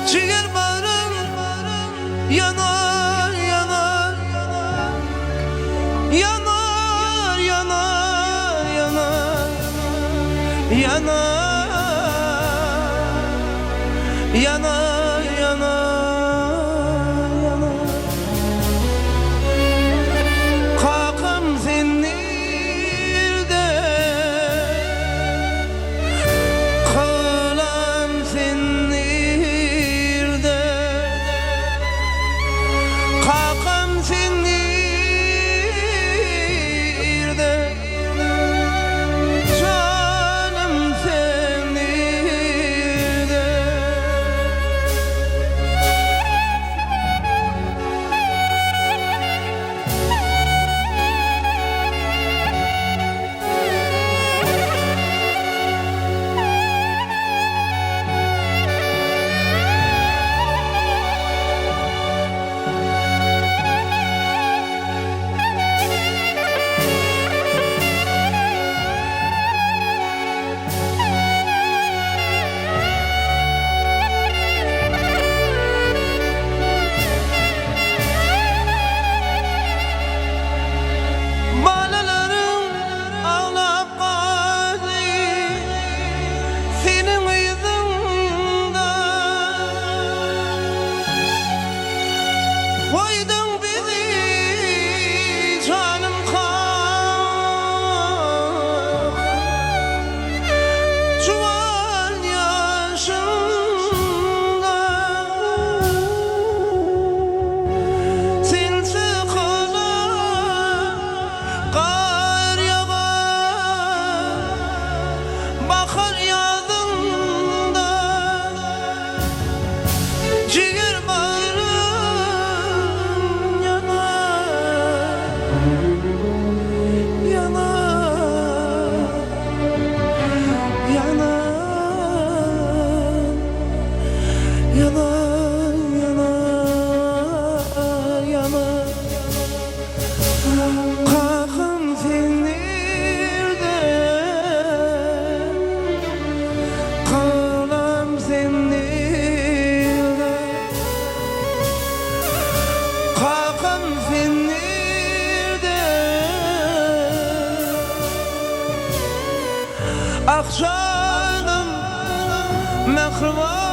Jiger bagrym ýanar, ýanar, Ýanar, ýanar, ýanar, Ýanar, ýanar, ýanar, ýanar. Kakam sen nirde? Kylam sen nirde? Kakam sen nirde? Janym sen nirde? Balalaryň aglap galdy seniň yzyňda. Goýduň bizi janym kaka juwan ýaşyňda. Sensiz galar gar ýagar bahar ýazynda. Jiger bagrym ýanar, ýanar, ýanar, ýanar, ýanar, ýanar. Kakam sen nirde? Kalam sen nirde? Kakam sen nirde? Ah janym mähriban.